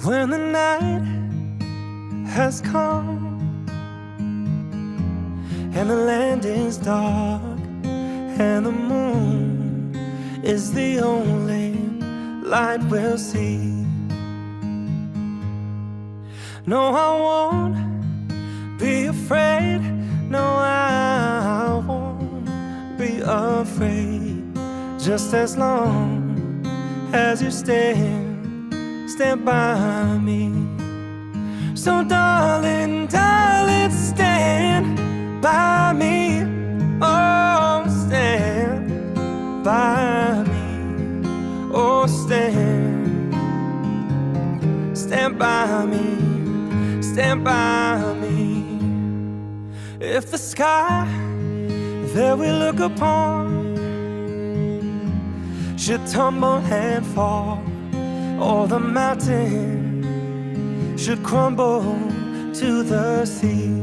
When the night has come and the land is dark and the moon is the only light we'll see. No, I won't be afraid. No, I won't be afraid. Just as long as you stand, stand by me. So, darling, darling, stand by me. Oh, stand by me. Oh, stand, stand by me. Stand by me. If the sky that we look upon should tumble and fall, or the mountain should crumble to the sea.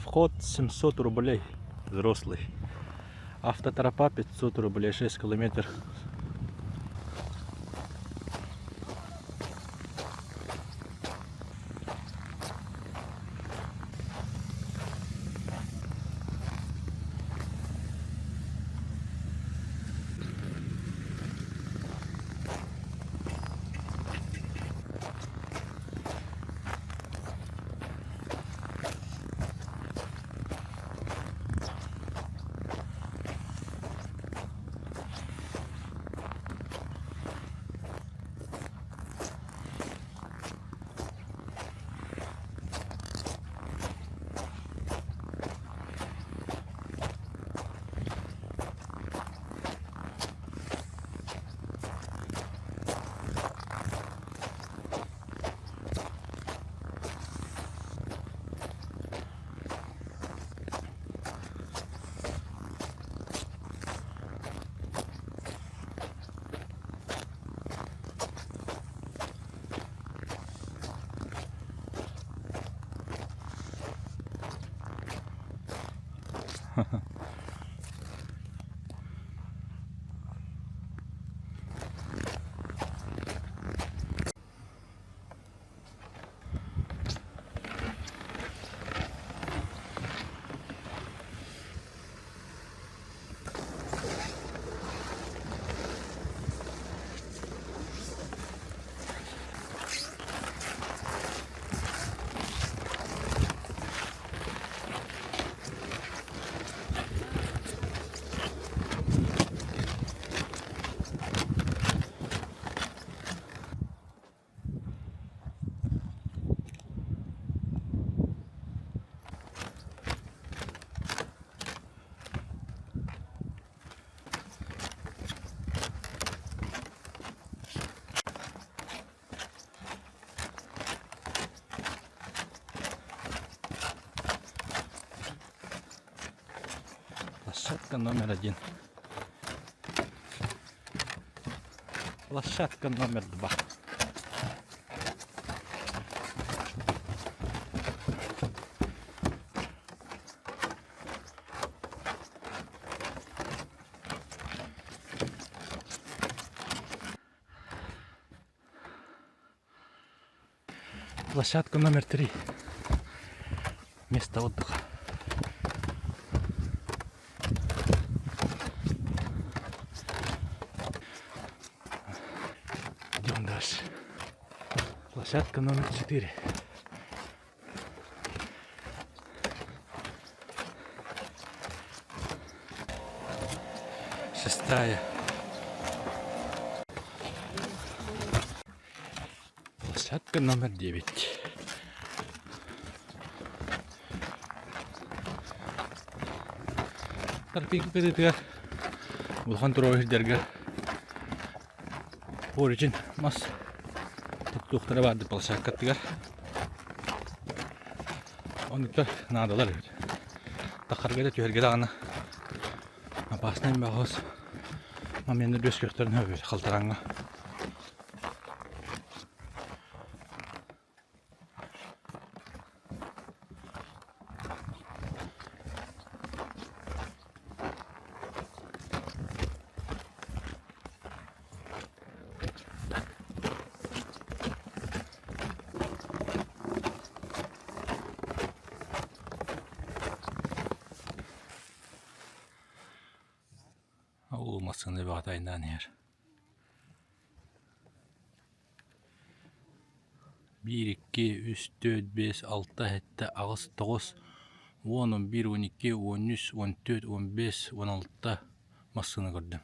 Вход 700 рублей, взрослый. Автотропа 500 рублей, 6 километр. Площадка номер один. Площадка номер два. Площадка номер три. Место отдыха. Идем дальше. Площадка номер 4. Шестая. Площадка номер 9. Тропинка кытыытыгар улахан туруору сирдэргэ Оричин мас туттуохтара баарды площадкатыгар. Оннуктар наадалар эбит. Тахарга да түһэргэ даҕаны опаснай баҕас моменты үөскүөхтэрин сөп эбит халтараҥҥа. Ол массыына бөҕөтө айаннаан иһэр. Биир, икки, үс, түөрт, биэс, алта, сэттэ, аҕыс, тоҕус, уон, он биир, он икки, он үс, он түөрт, он биэс, он алта массыына көрдүм.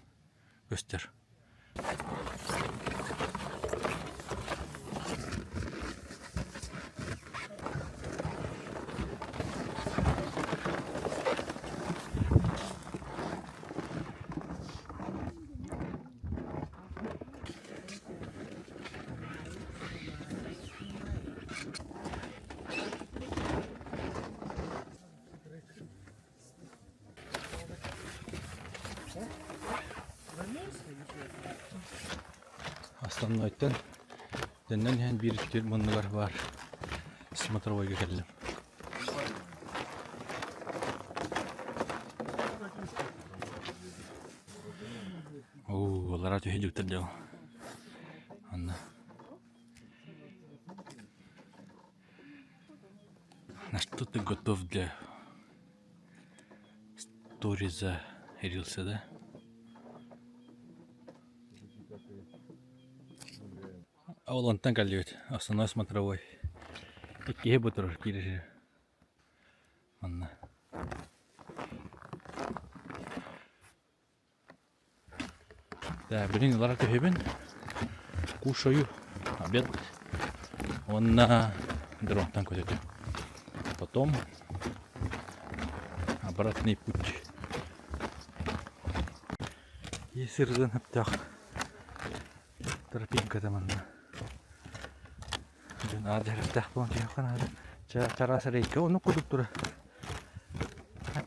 Көстөр. Основнойтан төннөн иһэн биир муннугар баар смотровойга кэллим. Аллараа түһэ дьүктэр дьол. Анна. На что ты готов для сториза рилса, да? Ол онтон кэллибит. Основной смотровой. Иккиһи бу турар киирэр. Манна. Да, билин ылара түһэбин. Кушаю. Обед. Уонна дронтан көтөтүм. Потом обратный путь. Сырдын хөптөөх тропинката манна. Дьон аар дьарыктаах буолан түһүөххэ наада. Чараас рейка оннук курдук тура.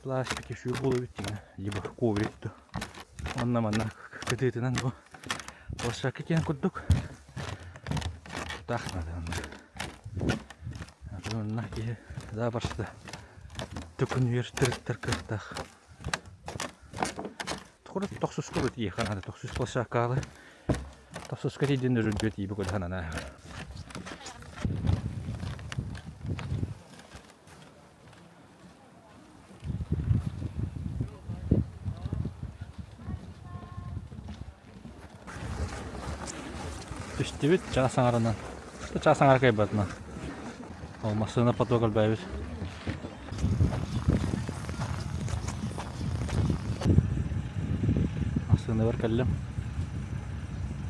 Пластик үчүгэй буолуо эбит дьиҥэ. Либо коврик дуу. Онно манна кытыытынан бу площадка киэн курдук. Тутаах наада онно. Онно киһи запросто төкүнүйэр тырыттар кыахтаах. Курут тохсуска бу тиийиэххэ наада. Тохсус площадкаҕа Тохсуска тиийдин өрүлгүө тиийбит кудаһанана. Түстүбүт чаас аҥарынан. Чаас аҥара кыайбатынан. Ол массыына поток элбээбит. Массыынабар кэллим.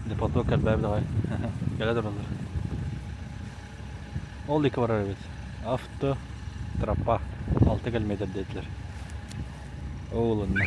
Дьэ поток элбээбит аҕай. Кэлэ тураллар. Ол диэки барар эбит. Авто тропа 6 километр диэтилэр. Ол онно.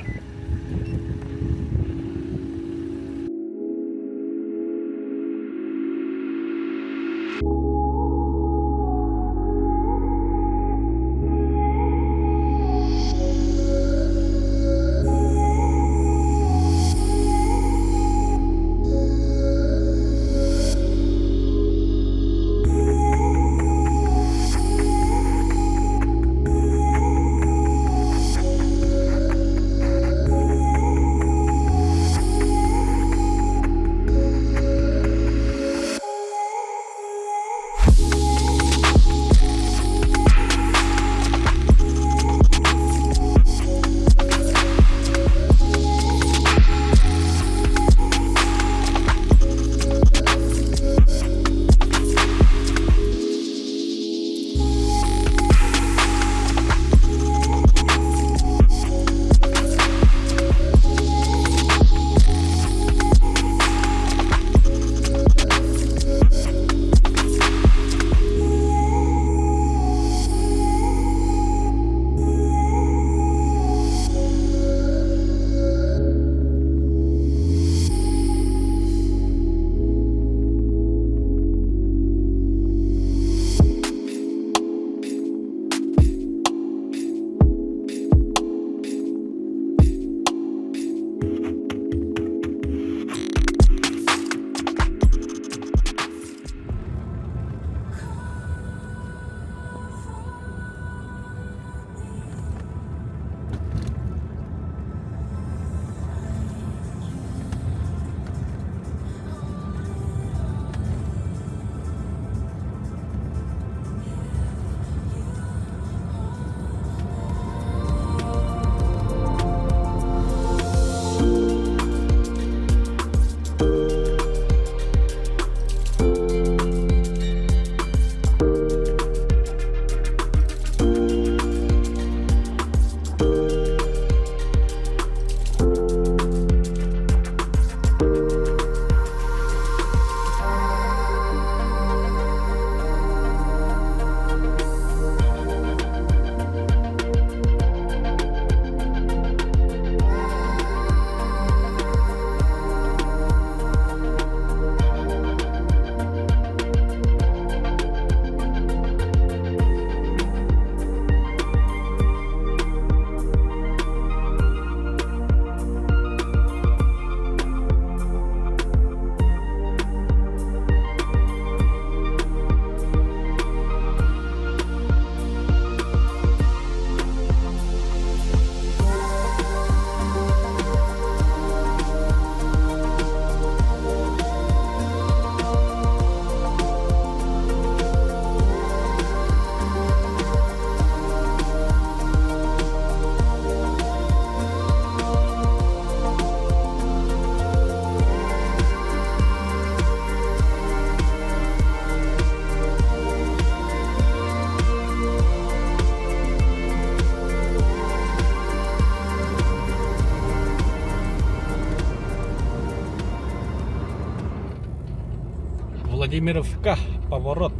Владимировка поворот.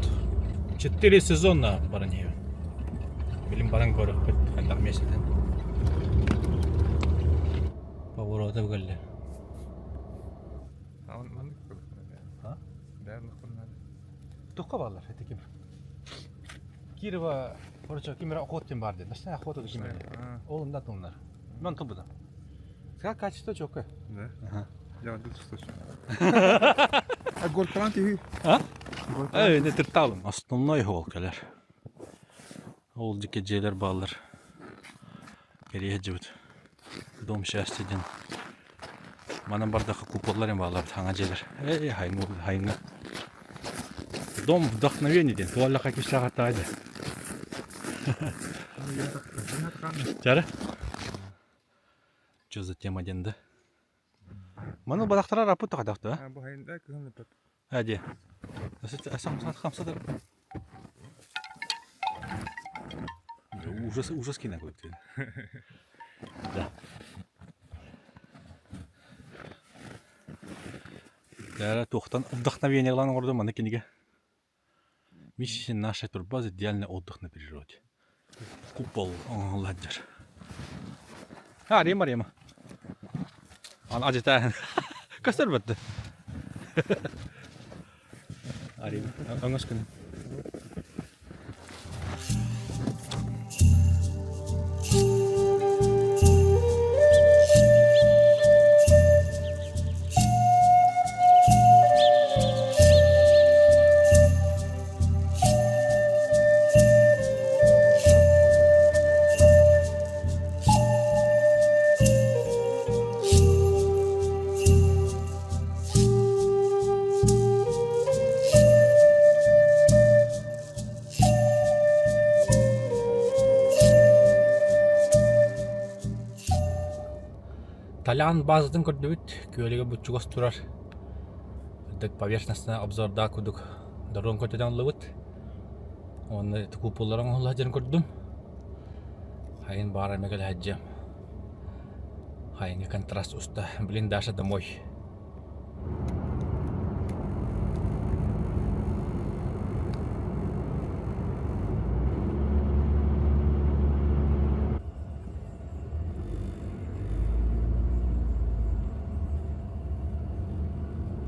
Четыре сезона баран иһэбин. Билин баран көрүөхпүт хайдах миэстэтин. Поворота кэллэ. Туохха бааллар ити ким? Кирова, короче, ким эрэ охот диэн баар диэн. Ночная охота ким эрэ. Ол онда тыллар. Мен тылбыта. Как качество чокко? Да? Ага. Я тут слышу. А гольфран тиһи? А? Эй, не тырталым. Основной хол кэлэр. Ол дике дьиэлэр бааллар. Кэрийэ сылдьыбыт. Дом счастья диэн. Манан бардаха куполлар эм бааллар саҥа дьиэлэр. Эй, хайыҥ хайыҥҥа. Дом вдохновения диэн. Туаллаха кишаҕа таайда. Чара? Что за тема диэн да? Маны бадахтара раппыт тахадахта, а? Бу хайында кыһын ыппат. Hadi. Хамсатар. Ужас, ужас кино какой-то. Да. Дара туохтан вдохновение ылан оҥордум маны кинигэ. Миссия наша турбаза идеальный отдых на природе. Купол оҥоһуллар. А, Рима, Рима. Аны ажытааһын. Көстөр бэтти. Арина, өҥөс күнү. Толян базатын көрдүбүт, күөлүгэ буччугас турар. Үрдүк поверхностно обзордаах курдук дрон көтүтэн ыллыбыт. Уонна куполлара оҥоһулла сылдьарын көрдүм. Хайын баара эмэ кэлэ сылдьыам. Хайыҥҥа контраст уста. Блин, Даша домой.